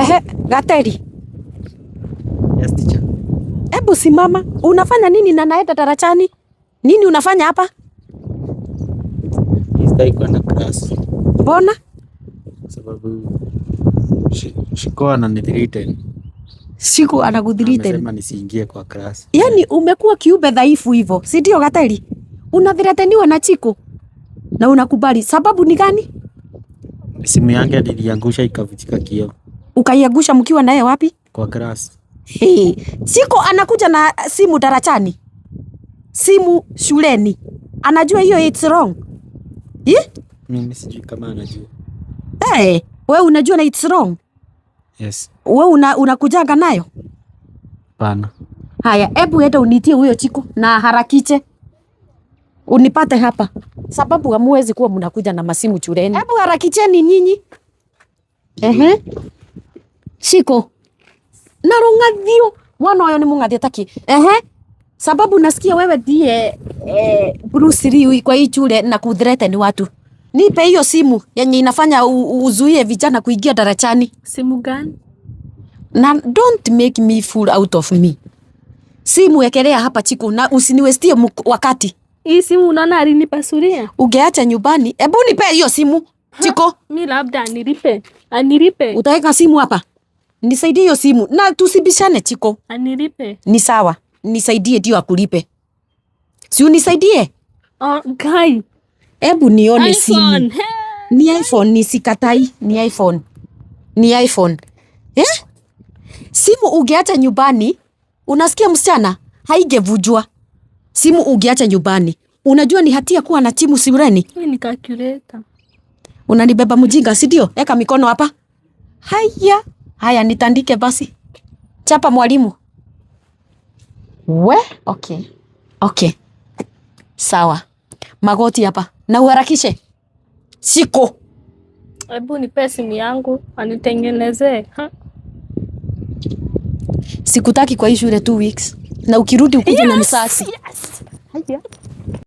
Ehe, Gateri. Yes, teacher. Hebu simama. Unafanya nini na naenda darajani? Nini unafanya hapa? Sitaki kwenda class. Mbona? Sababu Shiko ananithreaten. Shiko anakuthreaten. Amesema nisiingie kwa class. Yaani umekuwa kiumbe dhaifu hivyo, si ndio Gateri? Unathreateniwa na Chiko na unakubali. Sababu ni gani? Simu yangu niliangusha ikavunjika kioo. Ukaiangusha mkiwa naye wapi? Kwa class. Hey, Chiko anakuja na simu darajani, simu shuleni, anajua hiyo it's wrong. Eh? Mimi sijui kama anajua. Hey, wewe unajua na it's wrong? Yes. Wewe unakujaga nayo? Hapana. Haya, hebu enda unitie huyo Chiko na harakiche unipate hapa, sababu hamuwezi kuwa mnakuja na masimu shuleni. Hebu harakicheni nyinyi. Ehe. Shiko na rung'athio mwana ũyũ nĩ mũng'athio taki. Ehe. Sababu nasikia wewe ndiye Bruce Lee kwa hii shule na kuthreaten watu. Nipe hiyo simu yenye inafanya uzuie vijana kuingia darajani. Simu gani? Na don't make me fool out of me. Simu ekelea hapa Chiko na usiniwestie wakati. Hii simu unaona alinipasulia? Ungeacha nyumbani. Hebu nipe hiyo simu Chiko. Mi labda anilipe. Anilipe. Utaweka simu hapa. Nisaidie hiyo simu na tusibishane Chiko. Anilipe. Ni sawa. Nisaidie ndio akulipe. Si unisaidie? Oh, guy. Hebu nione simu. iPhone. Hey. Ni iPhone, ni sikatai, ni iPhone. Ni iPhone. Eh? Simu ungeacha nyumbani, unasikia msichana, haingevujwa. Simu ungeacha nyumbani. Unajua ni hatia kuwa na simu shuleni. Hii ni calculator. Unanibeba mjinga, si ndio? Eka mikono hapa. Haya, haya nitandike basi. Chapa mwalimu. We, okay. Okay. Sawa. Magoti hapa. Na uharakishe. Shiko. Hebu nipe simu yangu anitengenezee. Ha? Sikutaki kwa hii shule 2 weeks. Na ukirudi ukuje na msasi. Yes. Haya.